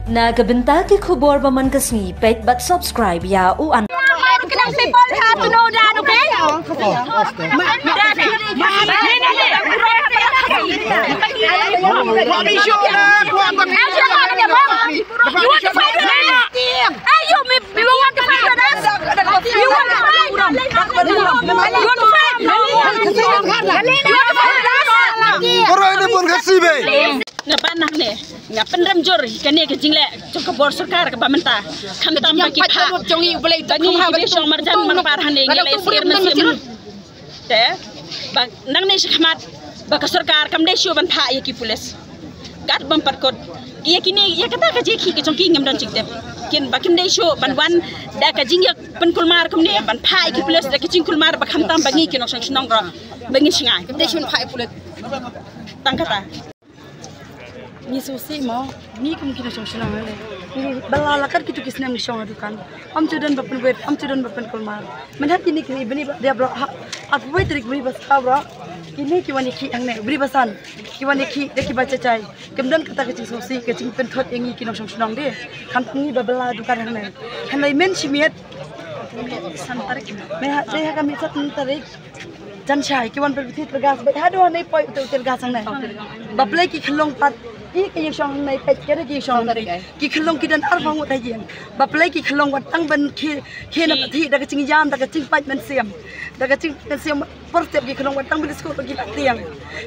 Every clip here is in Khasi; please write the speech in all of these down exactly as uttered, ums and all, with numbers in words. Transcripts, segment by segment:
Na ka bynta ki khubor ba man ka sngi, peit bad subscribe ïa u an. Nga ban hangne, nga pynrem jur kane ka jingleh jong ka bor sorkar kaba mynta. Khamtam ba ki phah jong i Blei, ba ngi ki shong marjan marpar hangne ngi leh sir na sir. Te ba nangne shakhmat ba ka sorkar kam dei shuh ban phah ïa ki pulit. Kat bym pat kut ïa kine, ïa kata ka jingkhih ka jong ki ngim don jingtip. Kin ba kim dei shuh ban wan da ka jingïapynkulmar kumne ban phah ïa ki pulit da ka jingkulmar ba khamtam ba ngi ki nongshong shnong ruh ba ngin shngaiñ. Kim dei shuh ban phah ïa pulit. Tang kata. Ngi sngewsih mo, ngi kum ki nongshong shnong hangne. Ngi ba la la kat kitu ki snem ngi shong ha dukan. Ym ju don ba pynwit, ym ju don ba pynkulmar. Mynta kine ki bni ba dep ruh ha arphew tarik bni ba saw ruh. Kine ki wan ïakhih hangne, bni ba san. Ki wan ïakhih da kiba jahjai. Kim don kata ka jingsngewsih, ka jingpynthut ïa ngi ki nongshong shnong de. Khamtam ngi ba la la dukan hangne. Hangne mynshimiet san tarik. Me ha, dei ha ka mih san tarik. Jan shai ki wan pynbithi tear gas bad haduh hangne poi uto tear gas hangne. Ba pynleit ki khyllung pat, i ki ïashong hangne, peit ki da ki ïashong hangne. Ki khyllung ki don arphew ngut ha ïing. Ba pynleit ki khyllung wat tang ban khie, khie na pynthi da ka jingïam, da ka jingpait mynsiem. Da ka jingpait mynsiem por step ki khyllung wat tang ban skul ki la tieng.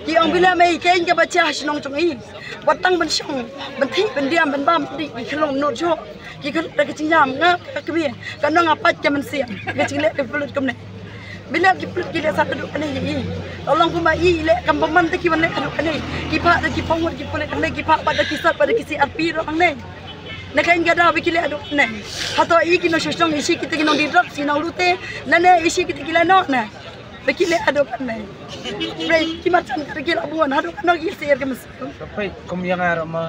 Ki ong, "Bilei mei, keiñ kaba jia ha shnong jong i." Wat tang ban shong, ban thiah, ban diam, ban bam, dei ki khyllung nud shuh. Ki khyllung da ka jingïam, nga ka kmie, ka nong nga pait ka mynsiem. Ka jingleh ka pulit kumne. Bilei ki pulit ki leh sat haduh kane hi. Tang long kumba i leh kam bymman te ki wan leh haduh kane. Ki phah da ki pynwit ki pulit hangne, ki phah pat da ki sat pat da ki C R P ruh hangne. Na keiñ ka daw ba ki leh haduh kane. Hato i ki nongshong shnong, i shi kita ki nongdie drugs, ki nonglute. Nane i shi kita ki leh noh ne. Ba ki leh haduh kane. Peit ki marjan ka ki la bun haduh kane ki sir ka mynsiem. Peit kum ïa nga ruh ma.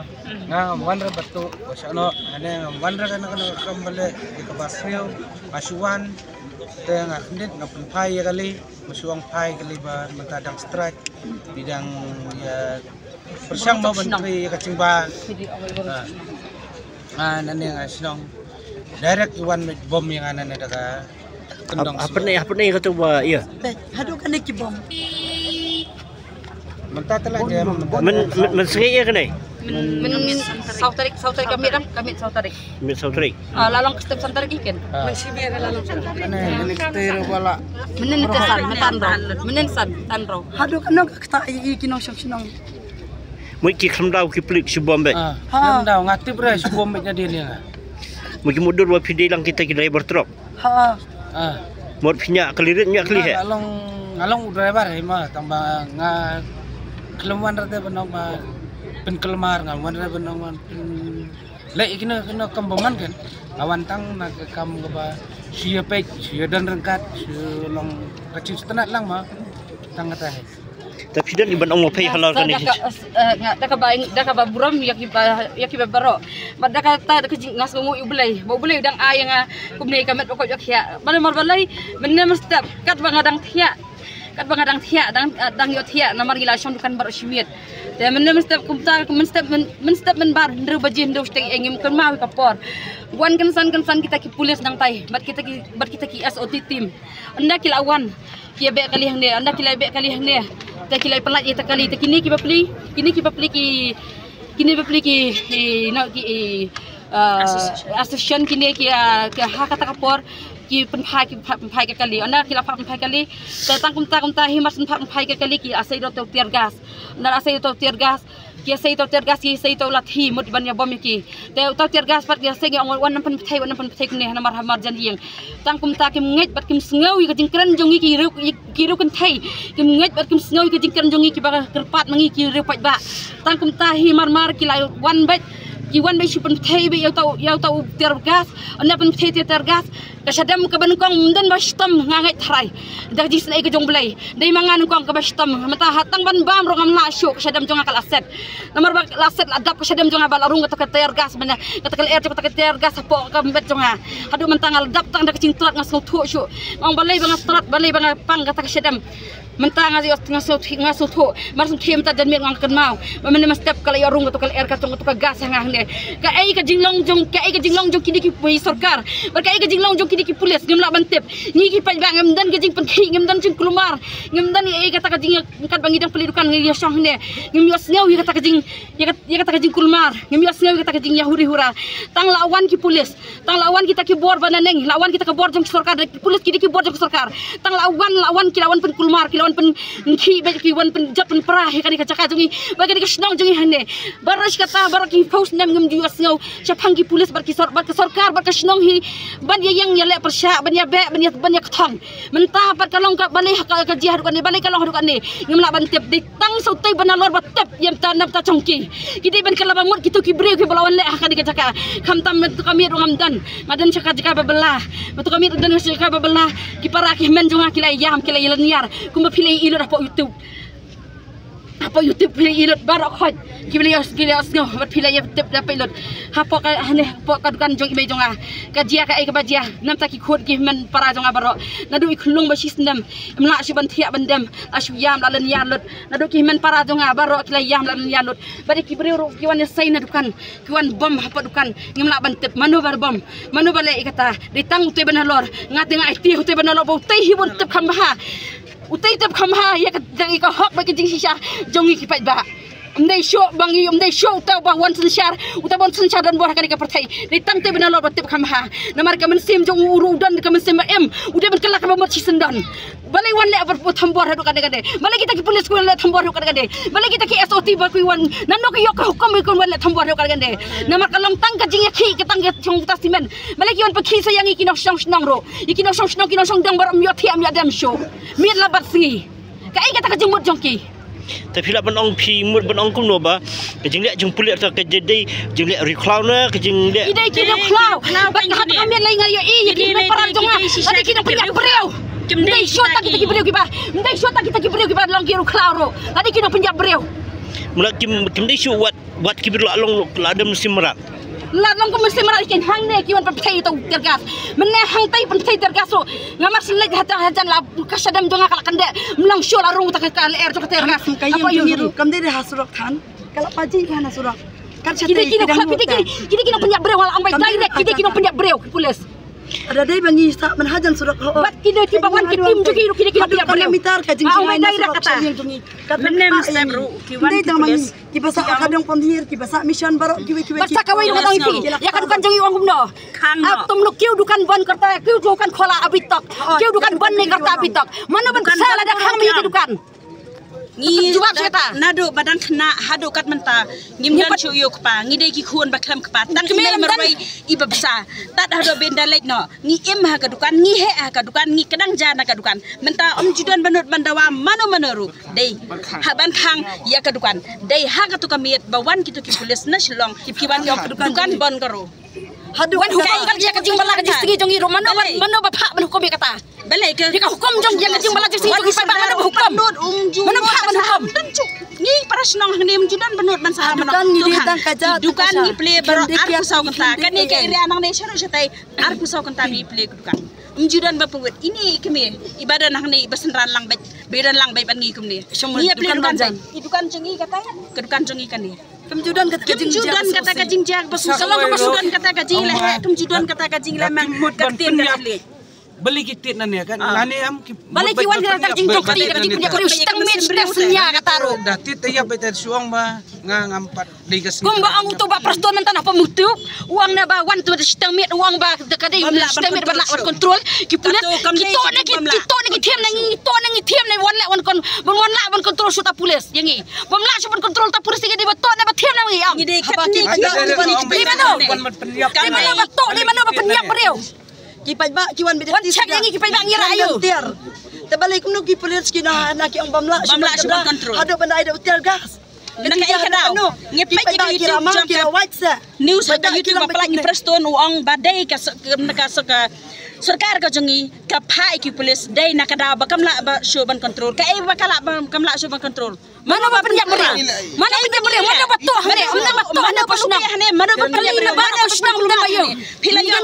Nga ngam wan re ba tuh ba shano, ane ngam wan re kane kane kam ba leh ïa kaba siew, ba shu wan. Te nga khyndiat nga pynphai ïa kali, ma shu ong phai kali ba mynta dang strike, bi dang ïa pyrshang mo ban trei ïa ka jingbam. Ah. Nga nane nga shnong. Direct i wan mih bom ïa nga nane da ka kyndong. Hapdeng, hapdeng kata ba ïa. Peit, haduh kane ki bom. Mynta te la jem. Myn, myn, mynsngi ïa kane. Myn, myn saw tarik, saw tarik ka miet, ka miet saw tarik. Miet saw tarik. Ah, la long step san tarik hi ken. Ah. Mynnin te san, mynta san, mynnin san, tan ro. Haduh kano ka kata i, i ki nongshong shnong. Mut ki khlem daw ki pulit shu bom beit. Ah, khlem daw, nga tip re shu bom beit na dien ïa nga. Mut ki mutdur ba phi dei lang kita ki driver truck. Ha. Ah. Mut phi ñiah kali rit, ñiah kali heh. Nga long, nga long u driver hi ma, tang ba nga khlem wan re te ban ong ba pynkulmar, nga wan re ban ong ba pyn leh kino kino kam bymman ken. Nga wan tang na ka kam kaba shu ïa peit, shu ïa don ryngkat, shu long ka jingsngewtynnat lang ma. Tang kata hi. Te phi don ban ong ma phi halor kane. Da ka, eh, nga, da kaba, da kaba burom ïa kiba, ïa kiba baroh. Bad da kata da ka jing, nga sngewnguh ïa U Blei. Ba U Blei u dang ai ïa nga kumne ka met ba koit ba khiah. Ba namar balei, mynne mynstep katba nga dang thiah. Katba nga dang thiah, dang, eh, dang ïoh thiah, namar ngi la shong dukan baroh shi miet. Te mynne mynstep kumta, mynstep myn, mynstep mynbar hynriew baje, hynriew shiteng ïa ngim kynmaw ïa ka por. Wan kynsan kynsan kita ki pulit nangtai, bad kita ki, bad kita ki S O T team. Ynda ki la wan, ki ïa beh kali hangne, ynda ki la beh kali hangne. Te ki la pynlait ïa ta kali, te kine ki bapli, kine ki bapli ki, kine bapli ki, ki, no, ki, eh, association kine ki, eh, ki ha kata ka por, ki pynphai, ki phah pynphai ka kali. Ynda ki la phah pynphai kali, te tang kumta kumta hi mar shu phah pynphai ka kali ki asei da uto u tear gas. Ynda la asei da uto u tear gas, ki asei da uto u tear gas, ki asei da uto u lathi mut ban ïa bom ïa ki. Te uto u tear gas pat ki asei ngi ong wan nang pynbthei, wan nang pynbthei kumne namar ha marjan ïing. Tang kumta kim ngeit bad kim sngew ïa ka jingkren jong ngi ki riew, ki riew kynthei. Kim ngeit bad kim sngew ïa ka jingkren jong ngi kiba kyrpad ma ngi ki riew paidbah. Tang kumta hi mar mar ki la wan beit, ki wan beit shu pynbthei beit ïa uto, ïa uto u tear gas. Ynda pynbthei te tear gas, ka shadem kaba nyngkong ym don ba shitom, nga ngeit tharai. Da ka jingisynei ka jong U Blei. Dei ma nga nyngkong kaba shitom. Mynta ha tang ban bam ruh ngam lah shuh, ka shadem jong nga ka la set. Namar ba la set la dap ka shadem jong nga ba la rung kata ka tear gas mynne. Kata ka lyer jong kata ka tear gas hapoh ka met jong nga. Haduh mynta nga la dap tang da ka jingtlot, nga sngewthuh shuh. Nga ong balei ba nga tlot, balei ba nga pang kata ka shadem. Mynta nga ïoh, nga sngewthuh, nga sngewthuh. Mar sngewthuh mynta janmiet nga kynmaw. Ba mynne mynstep ka la ïoh rung katu ka lyer, katu ka gas ha nga hangne. Kaei ka jinglong jong, kaei ka jinglong jong kine ki sorkar. Bad kaei ka jinglong jong kine ki pulis, ngim lah ban tip. Ngi ki paidbah ngim don ka jingpynkhih, ngim don jingkulmar. Ngim don ei kata ka jing, kat ba ngi dang plie dukan ngi ïa shong hangne. Ngim ïohsngew ïa kata ka jing, ïa kat, ïa kata ka jingkulmar. Ngim ïohsngew ïa kata ka jingïahuri hura. Tang la wan ki pulis. Tang la wan kita ki bor ba naneng, la wan kita ki bor jong sorkar, ki pulis ki dei ki bor jong sorkar. Tang la wan, la wan ki la wan pynkulmar, ki la wan pynkhih, ba ki wan pynjot pynpra ha kane ka jaka jong ngi, ba kane ka shnong jong ngi hangne. Baroh shi katta, baroh ki phew snem ngim ju ïohsngew shaphang ki pulis bad ki sor-, bad ka sorkar, bad ka shnong hi, ban ïa ïeng ïa leh pyrshah, ban ïa beh, ban ïa, ban ïa kthong. Mynta pat ka long ka balei ha ka, ka jia haduh kane, balei ka long haduh kane. Ngim lah ban tip, dei tang sa utei ba nalor ba tip ïa mynta na bynta jong ki. Ki dei ban kylla ba mut kito ki briew kiba la wan leh ha kane ka jaka. Khamtam mynta ka miet ruh ngam don. Nga don sha ka jaka ba bylla. Mynta ka miet don sha ka jaka ba bylla. Ki para ki hynmen jong nga ki la ïam, ki la ïa lynñiar. Kumba phi la ïa lut hapoh YouTube. Hapoh YouTube phi la ïa lut baroh khoit. Ki la ïa, ki la ïa sngew bad phi la ïa tip da phi lut. Hapoh ka, hangne hapoh ka dukan jong i mei jong nga. Ka jia kaei kaba jia. Na bynta ki khun ki hynmen para jong nga baroh. Naduh i khyllung ba shi snem. Ym lah shuh ban thiah ban dem. La shu ïam la lynñiar lut. Naduh ki hynmen para jong nga baroh ki la ïam la lynñiar lut. Bad ki briew ruh ki wan ïasei na dukan. Ki wan bom hapoh dukan. Ngim lah ban tip mano ba bom. Mano ba leh ïa kata. Dei tang utei ba nalor. Nga te nga aiti utei ba nalor ba utei hi bun tip kham bha. Utei tip kham bha ïa ka, ïa ka hok bad ka jingshisha jong ngi ki paidbah. Ym dei shuh ba ngi, ym dei shuh uta uba wan synshar, uta ba wan synshar donbor ha kane ka pyrthei. Dei tang utei ba nalor ba tip kham bha. Namar ka mynsiem jong u ruh u don ka mynsiem ba im. U dei ban kylla kaba mut shisyndon. Balei wan leh ba thombor haduh katne katne. Balei kita ki pulis ki wan leh thombor haduh katne katne. Balei kita ki S O T ba ki wan. Nano ki ïoh ka hukum ba ki wan leh thombor haduh katne katne. Namar ka long tang ka jingïakhih ka tang ka jong uta simen. Balei ki wan pynkhih sa ïa ngi ki nongshong shnong ruh. Ïa ki nongshong shnong ki nongshong dong baroh ym ïoh thiah ym ïoh dem shuh. Miet la bad sngi. Kaei kata ka jingmut jong ki. Te phi lah ban ong, phi mut ban ong kumno ba ka jingleh jong pulit te ka dei jingleh riewkhlaw ne ka jingleh. Ki dei ki riewkhlaw. Bad ha ka miet lei nga ïohi ïa ki para jong nga. Lada ki nongpynïap briew. Ym dei shuh tang kita ki briew kiba, ym dei shuh tang kita ki briew kiba long ki riewkhlaw ruh. Lada ki nongpynïap briew. Mula kim, kim dei shuh wat, wat ki briew la long, la dei mynsiem mrad. La long kum mynsiem mrad kin hangne ki wan pynthei ïa uta u tear gas. Mynne hangtai pynthei tear gas ruh. Nga mar shu leit hajan hajan la ka shadem jong nga ka la kyndeh. Ym long shuh la rung uta ka, ka lyer jong ka tear gas. Kam, kam, kam, kam dei ha surok than. Ka la paji ka na surok. Ki dei ki nongpynïap briew, nga la ong bai direct, ki dei ki nongpynïap briew ki pulis. Ada dei ba ngi sah mynhajan surok ho. Bad ki dei kiba wan ki tim jong ki ruh ki dei ki nongpynïap briew. Nga ong bai direct kata. Mynne mynstep ruh ki wan ki pulis. Kiba sah ka dong Pamhir, kiba sah Mission baroh kiwei kiwei. Bad sa kawei ruh nga ong ïa phi. Ïa ka dukan jong ngi ong kumno. Khang noh. Tum luk kiew dukan ban karta, kiew dukan khola abhi tak. Kiew dukan ban ne karta abhi tak. Mano ban sa lada khang ïa ki dukan. Ngi jubab sha kata. Naduh ba dang khynnah haduh kat mynta ngim don shuh ïa u kpa, ngi dei ki khun ba khlem kpa. Tang i mei marwei iba bsa. Tad haduh ba in da leit noh ngi im ha ka dukan, ngi heh ha ka dukan, ngi kdang ja na ka dukan. Mynta ym ju don ba nud ban dawa mano mano ruh. Dei ha ban khang ïa ka dukan. Dei ha katu ka miet ba wan kitu ki pulis na Shillong ki wan ïa ka dukan ban karo. Haduh wan hukum kat ïa ka jingbylla ka jingsngi jong ngi ruh mano ba, mano ba phah ban hukum ïa kata. Balei ka, ïa ka hukum jong ïa ka jingbylla jingsngi jong ngi ba mano ba hukum. Mano ba phah ban hukum. Ngi para shnong hangne ym ju don ba nud ban sah mano. Dukan ngi plie baroh arphew saw kynta. Kane ka area nangne sharoh shatai arphew saw kynta ngi plie ka dukan. Ym ju don ba pynwit ine i kmie iba don hangne iba synran lang beit, ba don lang beit ban ngi kumne. Ngi ïa plie dukan jong i, dukan jong i kata, ka dukan jong i kane. Ym ju don kata ka jingjia ba shu salong ba shu don kata ka jingleh, ym ju don kata ka jingleh man ka ktien ka leh. Balei ki tied nane kan nane am ki, balei ki wan kata ka jingjong kti ka jingpynjah kri u shitang miet shitang snia kata ruh. Da tied te ïa ba te shu ong ba nga ngam pat. Kumba ong uto ba Prestone mynta na pamut u ong na ba wan tu shiteng miet u ong ba ka dei shiteng miet ba lah ban control ki pulis. Ki to ne ki, ki to ne ki thiam na ngi, to ne ngi thiam na wan lah wan kon, ban wan lah ban control shuh ta pulis ïa ngi. Bym lah shuh ban control ta pulis ïa ngi, dei ba to ne ba thiam na ngi ong. Dei mano? Dei mano ba to, dei mano ba pynïap briew? Ki paidbah ki wan bit wan check ïa ngi ki paidbah ngi ra aïu. Te balei kumno ki pulis ki na, na ki ong bym lah shuh ban control. Haduh ban ai da u tear gas. Nang ka ïa ka daw ngi peit ïa ka YouTube jong ka news ha ka YouTube ba pynlait i Prestone u ong ba dei ka, ka, ka Sorkar ka jong ngi ka phah ïa ki pulit dei na ka daw ba kam lah ba shuh ban kontrol. Kaei ba ka lah ba kam lah shuh ban kontrol? Mano ba pynïap briew? Mano ba pynïap briew? Mano ba toh hangne? Mano ba toh hangne? Mano ba pynïap briew? Mano ba pynïap briew? Phi la ïoh.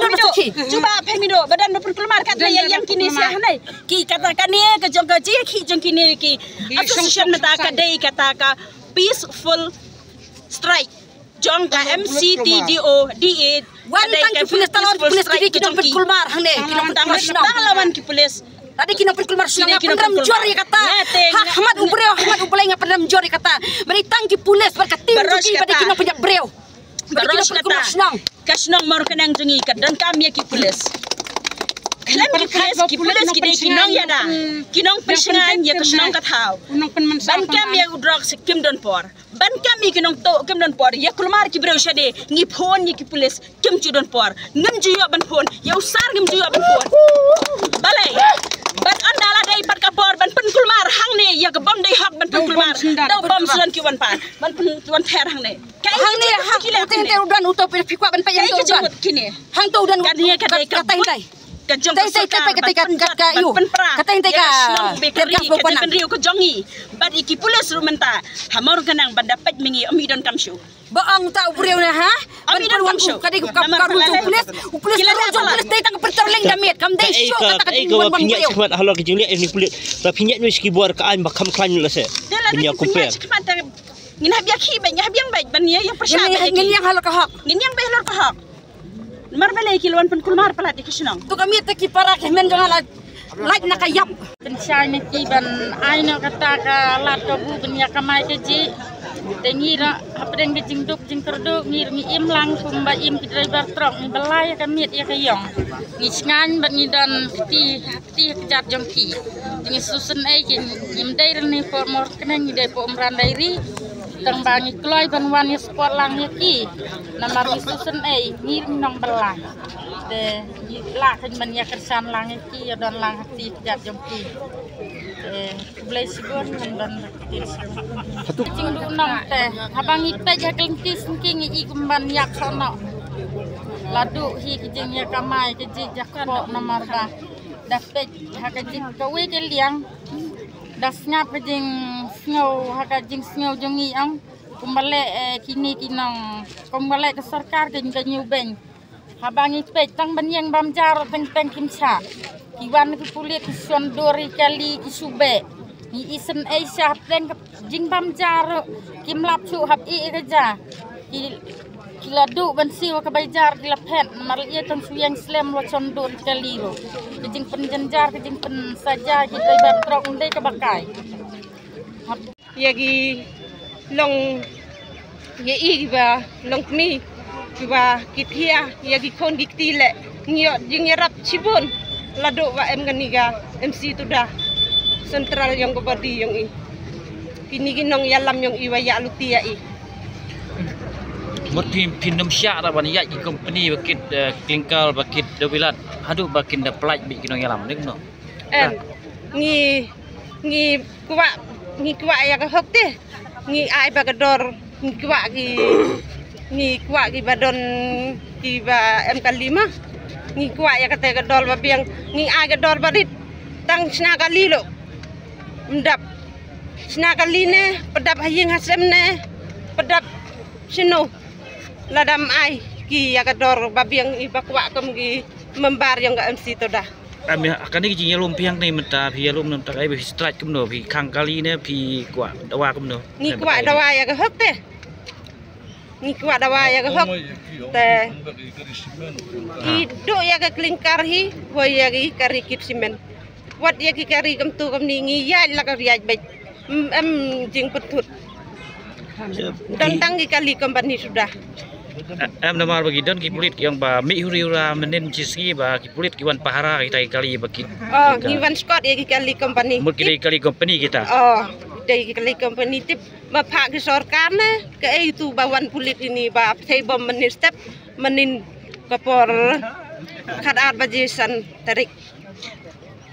Cuba phi mino ba don ba pynkulmar kat ïa ïa kine sha hangne. Ki kata kane ka jong ka jingïakhih jong kine ki association mynta ka dei kata ka peaceful strike jong ka M C T D O D A. Wan tang ki pulit, tang ki pulit ki dei ki nongpynkulmar hangne, ki nongpynkulmar shnong. Tang la wan ki pulit. Lada ki nongpynkulmar shnong, nga pynrem jur ïa kata. Ha khmat u briew, ha khmat u Blei nga pynrem jur ïa kata. Bad tang ki pulit bad ka team jong ki, bad ki nongpynïap briew. Bad ki nongpynkulmar shnong. Ka shnong Mawryngkneng jong ngi ka donkam ïa ki pulit. Khlem ki pulit, ki pulit ki dei ki nongïada, ki nongpynshngaiñ ïa ka shnong ka thaw. Ban kam ïa u drok sa kim don por. Ban kam ïa ki nongtuh kim don por. Ïa kulmar ki briew shane, ngi phone ïa ki pulit kim ju don por. Ngim ju ïoh ban phone. Ïa u sar ngim ju ïoh ban phone. Balei? Ban ynda la dei pat ka por ban pynkulmar hangne, ïa ka bym dei hok ban pynkulmar. Dei bym sdang ki wan pat ban pyn, wan ther hangne. Ka hangne, hangne u don uto phi kwah ban peit ïa uto u don. Hangto u don uto. Ka dei ka dei ka jong ka sorkar ban pynjot, ban pynpra ïa ka shnong, ka ri, ka jaitbynriew ka jong ngi. Bad ïa ki pulit ruh mynta ha Mawryngkneng ban da peit ma ngi, ym i donkam shuh. Ba ong ta u briew ne ha? Ym i donkam shuh. Ka dei ka ruh jong pulit, u pulit ka ruh jong pulit dei tang ka pynterleng da miet, kam dei shuh kata ka jingwan ban briew. Halor ka jingleh ïa ni pulit. Ta phi ñiat ni ki bor ka aiñ ba kham khlaiñ la se. Ngin hap ïa khih bad ngin hap ïa bad ban ïa ïa pyrshah bad ngin ïa halor ka hok. Ngin ïa bad halor ka hok. Namar balei ki la wan pynkulmar palat ïa ki shnong. To ka miet te ki para ki hynmen jong nga la lait na ka ïap. Pynshai na ki ban ai noh kata ka lad kabu ban ïa kamai kajih. Te ngi ruh hapdeng ka jingduk jingkyrduh ngi ruh ngi im lang kumba im ki driver truck, ngi bylla ïa ka miet ïa ka ïong. Ngi shngaiñ bad ngi don kti kti ha kjat jong ki. Te ngi sngewsynei ki, ngim dei ranei por Mawryngkneng, ngi dei por Umran Diary. Tang ba ngi kloi ban wan ïa support lang ïa ki. Namar ngi sngewsynei, ngi ruh ngi nongbylla. Te ngi lah kan ban ïa kyrshan lang ïa ki, ïa don lang ha kti kjat jong ki. Te khublei shibun, ngan don kti shibun. Jingduh nong te haba ngi peit ha ka lynti syngkien ngi i kumban ïap sohnoh. La duh hi ka jingïakamai ka jingjakpoh namar ba da peit ha ka jing kawei ka liang. Da sngap ka jingsngew ha ka jingsngew jong ngi ong kumba leh, eh, kine ki nong kumba leh ka sorkar ka jingkynñiewbeiñ. Haba ngi peit tang ban ïeng bam jar teng teng kim shah. Ki wan ki pulit ki shon dur ïa kali ki shu beh. Ngi isynei sha hapdeng ka jingbam jar kim lap shuh hap ïeh ïa ka ja. Ki, ki la duh ban siew ka bai jar ki la phet namar la ïa tang shu ïeng slem la shon dur ïa kali ruh. Ka jingpynjynjar ka jingpynsaja ki driver truck ndei kaba kai. Hap ïa ki long ïa i kiba long kmie kiba ki thia ïa ki khun ki kti leh ngi ïoh jingïarap shibun. Lada ba em kane ka M C Tuda central ïong ka body ïong i kine ki nongïalam ïong i ba ïa luti ïa i. Mut phin, phin nym shah ra ban ïaid ki company ba kit, eh, clinker ba kit dobilat haduh ba kin da pynlait beit ki nongïalam ne kumno? Em, ngi, ngi kwah, ngi kwah ïa ka hok te. Ngi ai ba ka dor, ngi kwah ki, ngi kwah ki ba don, ki ba em kali ma. Ngi kwah ïa kata ka dor ba biang, ngi ai ka dor ba rit. Tang shna kali lo. Mdap. Shna kali ne, pdap ha ïing ha sem ne, pdap shino. Lada ym ai ki ïa ka dor ba biang i ba kwah kum ki member ïong ka M C Tuda. Am ïa, kane ki jingïalum phi hangne mynta phi ïalum mynta ka ai ba phi strike kumno, phi khang kali ne phi kwah dawa kumno? Ngi kwah dawa ïa ka hok te. Ngi kwah dawa ïa ka hok te. Ki duh ïa ka clinker hi, woi ïa ki kari kit simen. Wat ïa ki kari kumtu kumne ngi ïaid la ka ïaid beit. Em, em jingpyntut. Don tang ki kali company suda. Em namar ba ki don ki pulit ki ong ba mih huri hura mynnin shi sngi ba ki pulit ki wan pahara kita ki kali ba ki. Oh, ngi wan skot ïa ki kali company. Mut ki dei kali company kita. Oh, dei ki kali company tip ba phah ki sorkar ne kaei tu ba wan pulit ini ba thei bom mynnin step mynnin ka por khatar baje san tarik.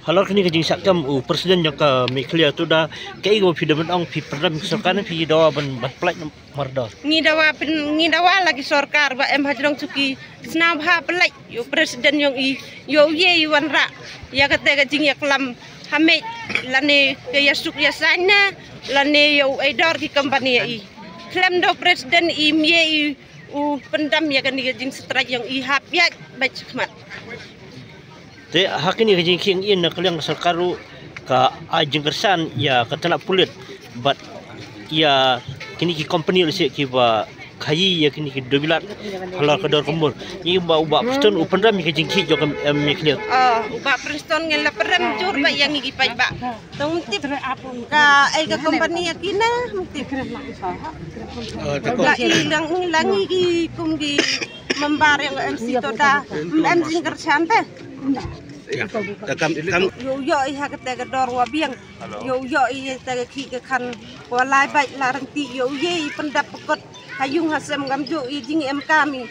Halor kane ka jingshah kam u president jong ka Meghalaya Tuda, kaei kaba phi da ban ong, phi pyrshang ka sorkar ne phi dawa ban ban pynlait mardor? Ngi dawa pyn, ngi dawa la ki sorkar ba em hajrong suki, sngewbha pynlait ïa u president jong i, ïa u ye i wanrah ïa kata ka jingïaklam ha met, lane ka ïasuk ïasaiñ ne, lane ïa u ai dor ki company ïa i. Khlem da u president i, ym ye i u pyndam ïa kane ka jingstrike jong i, hap ïaid beit shakhmat. Te ha kane ka jingkhih ïa na ka liang ka sorkar ruh ka ai jingkyrshan ïa ka tnat pulit bad ïa kine ki company lehse kiba khaïi ïa kine ki dewbilat halor ka dor ka mur. Ïa u Bah, u Bah Prestone u pynrem ïa ka jingkhih jong ka, em, ïa kine. Ah, u Bah Prestone ngi la pynrem jur bha ïa ngi ki paidbah. Tang ym tip ka, eh, ka company ïa kine, ym tip. Ka i lang, lang i ki kum ki member ïa ka M C Tuda, em jingkyrshan te. Ïa, ka kam, kam. Ïoh, ïoh i ha kata ka dor wa biang. Ïoh, ïoh i ha kata ka khih ka khan wa lai beit la rynti, ïoh i pyndap pekot ha ïung ha sem, kam ju i jingem kam i.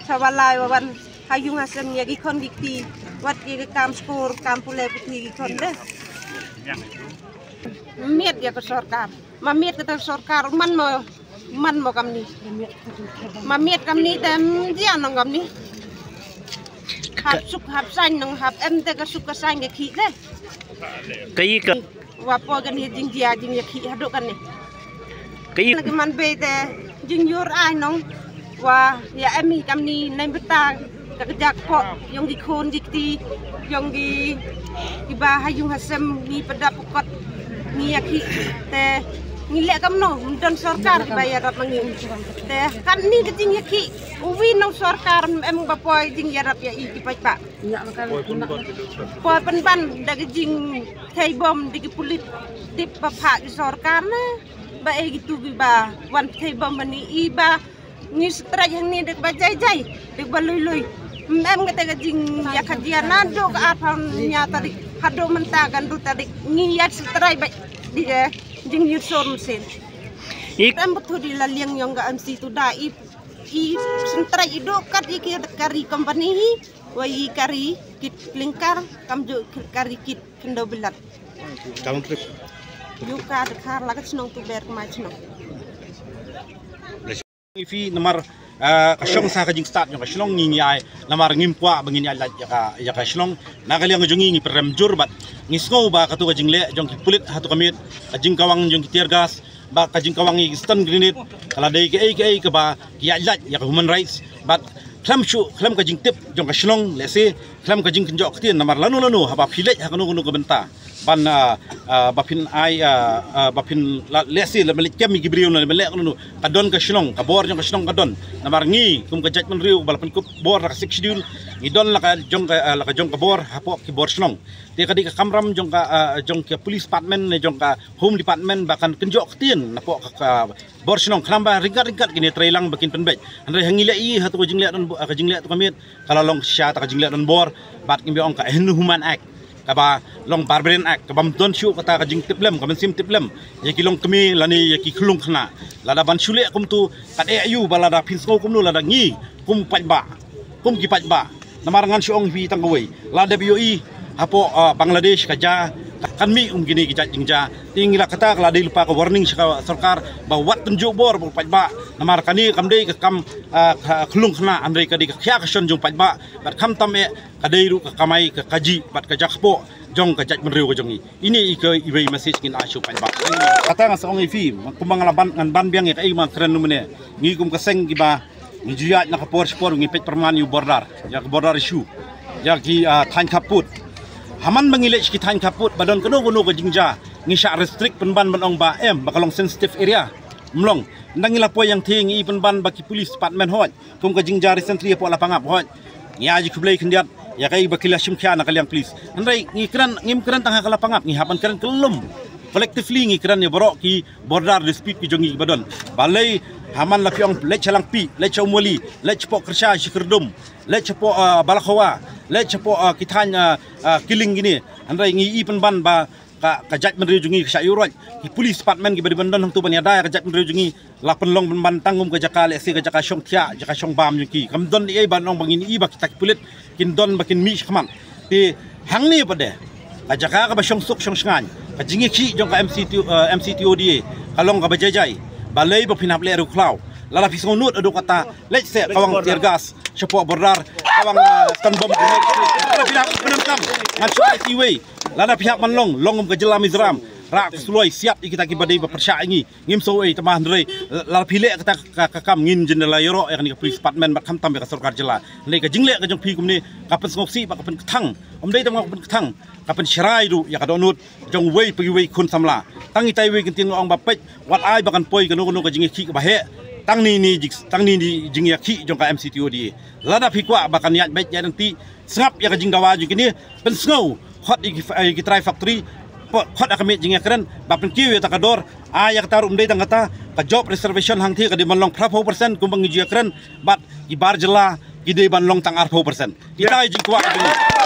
Sa wa lai wa wan ha ïung ha sem ïa ki khon ki kti, wat ki ka kam skur, kam pule puthi ki khon de. Miet ïa ka sorkar. Ma miet kata sorkar man mo, man mo kamni. Ma miet kamni te ym jia nong kamni. Hap suk hap saiñ nong, hap em te ka suk ka saiñ ka khih te. Kaei ka wa poi kane jingjia jingïakhih haduh kane. Kaei ka man bei te jingjur ai nong. Wa ïa em hi kamni, nai bynta ka kjak pok jong ki khun ki kti, jong ki, kiba ha ïung ha sem, ngi pyndap pekot, ngi ïakhih te ngi leh kamno, ym don sorkar kiba ïarap ma ngi. Te katni ka jingïakhih, uwi nong sorkar em ba poi jingïarap ïa i ki paidbah. Poi pynban da ka jingthei bom da ki pulit, tip ba phah ki sorkar ne ba ei kitu kiba wan thei bom mani i ba ngi strike hangne da kaba jai jai, da kaba lui lui. Ym em kata ka jingïakajia naduh ka arphew hynñiew tarik haduh mynta ka hynriew tarik, ngi ïa strike beit da ka jingïasur mynsiem. Em bthu di la liang jong ka M C Tuda i, i strike i duh kat i ki kari company hi, wa i kari kit clinker, kam ju kari kit khyndew bilat. Kam trip. Ïa ka dkhar la ka chnong Tuber kmai chnong. Ngi phi namar, ah, ka shong sa ka jingstad jong ka shnong ngi ngi ai, namar ngim kwah ba ngin ïa lait ïa ka, ïa ka shnong. Na ka liang jong ngi ngi pyrem jur bad ngi sngew ba katu ka jingleh jong ki pulit hatu ka miet, ka jingkawang jong ki tear gas, ba ka jingkawang ïa ki stun grenade, ka la dei kaei kaei kaba ki ïa lait ïa ka human rights, bad khlem shuh, khlem ka jingtip jong ka shnong, lehse khlem ka jingkynjoh ktien, namar lano lano haba phi leit ha kano kano ka bynta ban, ah, ah, ba phin ai, ah, ah, ba phin la, lehse la ban leit kem ïa ki briew na ban leh kano, ka don ka shnong, ka bor jong ka shnong ka don. Namar ngi kum ka jaitbynriew ba la pynkup bor da ka Sixth Schedule, ngi don la ka jong ka, ah, la ka jong ka bor hapoh ki bor shnong. Te ka dei ka kamram jong ka, ah, jong ka police department ne jong ka home department ba kan kynjoh ktien napoh ka, ka bor shnong, khnang ba ryngkat ryngkat kin ïatrei lang ba kin pynbeit. Hynrei ha ngi leh i hatu ka jingleh don, ka jingleh tu ka miet, ka la long shisha ta ka jingleh don bor, bad ngi ong ka inhuman act, kaba long barbarian act, kaba ym don shuh kata ka jingtiplem, ka mynsiem tiplem ïa ki longkmie lane ïa ki khyllung khynnah. Lada ban shu leh kumtu, kat eh aïu ba lada phin sngew kumno lada ngi kum paidbah, kum ki paidbah. Namar ngan shu ong phi tang kawei, la dep ïohi hapoh, ah, Bangladesh ka ja, kan mih kum kine ki jait jingjia. Te ngi la kata ka la dei lypa ka warning sha ka sorkar ba wat tynjuh bor bad paidbah. Namar kane kam dei ka kam, ah, ka khyllung khynnah, hynrei ka dei ka khia ka shon jong paidbah. Bad khamtam eh ka dei ruh ka kamai ka kajih bad ka ja kpoh jong ka jaitbynriew ka jong ngi. Ine i ka iwei message ngin ai sha u paidbah. Kata nga sa ong ïa phi, kumba nga la ban, ngan ban biang ïa kaei ba nga kren mynne. Ngi kum ka seng kiba ngi ju ïaid na ka por sha por, ngi peit pyrman ïa u border, ïa ka border issue, ïa ki, ah, thaiñ khappud. Haman ba ngi leit sha ki thaiñ khappud ba don kano kano ka jingjia, ngi shah restrict pynban ban ong ba em, ba ka long sensitive area. Ym long. Nda ngi la poi ïa ngthieng, ngi i pynban ba ki police department hoi, kum ka jingjia recently hapoh Lapangap hoi, ngi ai jingkhublei khyndiat ïa kaei ba ki la shim khia na ka liang police. Hynrei ngi kren, ngim kren tang ha ka Lapangap, ngi hap ban kren kyllum. Collectively ngi kren ïa baroh ki border dispute ki jong ngi ba don. Balei haman la phi ong leit sha Langpih, leit sha Umwali, leit shapoh Kyrsha, Shikyrdum, leit shapoh, ah, Balakhawa, leit shapoh, ah, ki thaiñ, ah, ah, Killing kine. Hynrei ngi i pynban ba ka, ka jaitbynriew jong ngi ka shah ïuhroit. Ki police department kiba dei ban don hangtu ban ïada ïa ka jaitbynriew jong ngi, la pynlong pynban tang kum ka jaka, lehse ka jaka shong thiah, jaka shong bam jong ki. Kam don ei ei ban ong ba ngin i ba kita ki pulit kin don ba kin mih shakhmat. Te hangne pat de Ka jaka kaba shong suk shong shngaiñ, ka jingïakhih jong ka M C T, eh, M C T O D A ka long kaba jai jai. Balei ba phin hap leh riewkhlaw? Lada phi sngewnud haduh katta, leit seh kawang tear gas shapoh border, kawang, eh, stun bomb grenade. Lada phi hap ban long, long kum ka jylla Mizoram. Rah ka suloi, siat ïa kita kiba dei ba pyrshah ïa ngi. Ngim sngew ei, tangba hynrei lada phi leh kata ka, ka kam, ngin jin da la ïaroh ïa kane ka police department bad khamtam ïa ka sorkar jylla. Hynrei ka jingleh ka jong phi kumne ka pynsngewsih bad ka pynkthang. Ym dei tang ka pynkthang, ka pynsharai ruh ïa ka dohnud jong uwei pa uwei khun samla. Tang itai iwei kyntien nga ong ba peit, wat ai ba kan poi kano kano ka jingïakhih kaba heh. Tang ine, ine jing, tang ine ine jingïakhih jong ka M C T O D A. Lada phi kwah ba kan ïaid beit ïaid ryntih, sngap ïa ka jingdawa jong kine, pynsngew, khot ïa ki, ïa ki trai factory, po-, khot ïa ka miej jingïakren, ba pynkiew ïa kata ka dor. Ai ïa kata ruh ym dei tang kata, ka job reservation hangthie ka dei ban long phra phew percent kumba ngi ju ïakren, bad ki bar jylla ki dei ban long tang ar phew percent. Kita ïa jingkwah jong ngi.